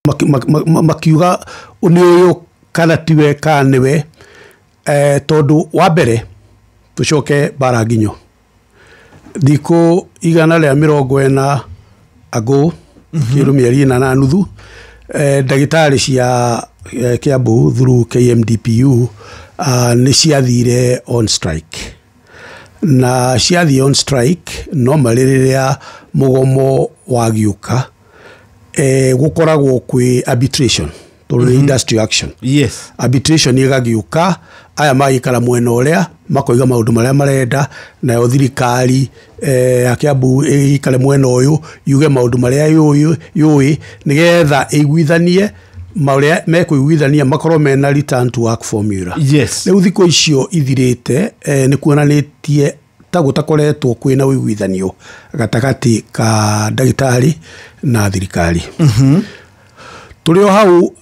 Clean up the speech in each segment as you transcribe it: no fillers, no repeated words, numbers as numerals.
Makiuga nĩ ũyũ kana tiwe kana nĩwe, tondũ wa mbere tũcoke bara nginyo thikũ 140 ago, kĩndũ mĩeri 4 na nuthu, ndagĩtarĩ cia Kiambu through KMDPU nĩ ciathire on strike, na ciathiĩ on strike normally rĩrĩa mũgomo wagiũka, gũkoragwo kwĩ arbitration tondũ nĩ industrial action. Arbitration ĩgagĩũka, aya magĩikara mwena ũrĩa makoiga maũndũ marĩa marenda, nayo thirikari ya Kiambu ĩikare mwena ũyũ yuge maũndũ marĩa yũĩ nĩgetha ĩiguithanie marĩa mekũiguithania makorwo mena return to work formula. Rĩu thikũ icio ithirĩte, nĩ kuonanĩtie ta gũtakoretwo kwĩna ũiguithanio gatagatĩ ka ndagĩtarĩ na thirikari. Tũrĩ o hau,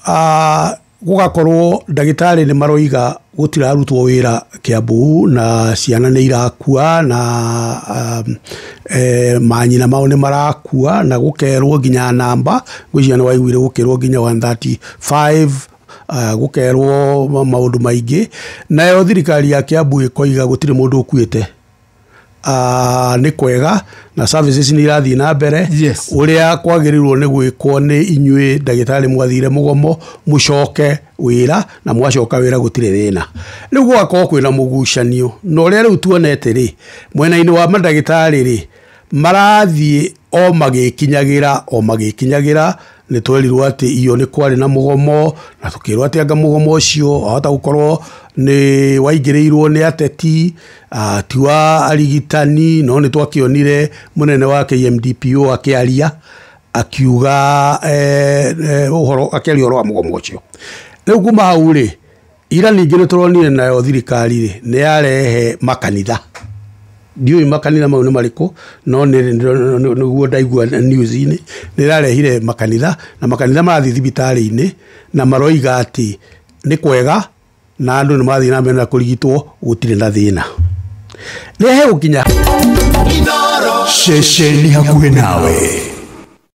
gũgakorwo ndagĩtarĩ nĩ maroiga gũtirarutwo wĩra Kiambu na ciana nĩ irakua na manyina mao nĩ marakua, na gũkerwo nginya namba ngwĩciria nĩ waiguire gũkĩrwo nginya 135, gũkerwo maũndũ maingĩ, nayo thirikari ya Kiambu ĩkoiga gũtirĩ mũndũ ũkuĩte, nĩ kwega na services nĩ irathiĩ na mbere. Ũrĩa kwagĩrĩirwo nĩ gwĩkwo nĩ inyuĩ ndagĩtarĩ mwathire mũgomo mũcoke wĩra, na mwacoka wĩra gũtirĩ thĩna. Rĩu gũgakorwo kwĩna mũgucanio, na ũrĩa rĩu tuonete rĩ, mwena-inĩ wa mandagĩtarĩ rĩ, marathiĩ o magĩkinyagĩra o magĩkinyagĩra. Nĩ twerirwo atĩ iyo nĩ kwarĩ na mũgomo, na tũkĩrwo atĩ anga mũgomo ũcio wahota gũkorwo nĩ waingĩrĩirwo nĩ ateti, ti wa arigitani, no nĩ twakĩonire mũnene wa KMDPO akĩaria akiuga ũhoro, akĩaria ũhoro wa mũgomo ũcio. Rĩu kuma hau rĩ, ira ningĩ nĩ tũronire nayo thirikari rĩ nĩ yarehe makanitha. Ndiũĩ makanitha mau nĩ marĩkũ, no nĩguo ndaigua news-inĩ nĩ ĩrarehire makanitha, na makanitha marathiĩ thibitarĩ-inĩ na maroiga atĩ nĩ kwega na andũ nĩ marathiĩ na mbere na kũrigitwo, gũtirĩ na thĩna. Rĩrĩa hegũkinya Ceceni hakuhĩ nawe.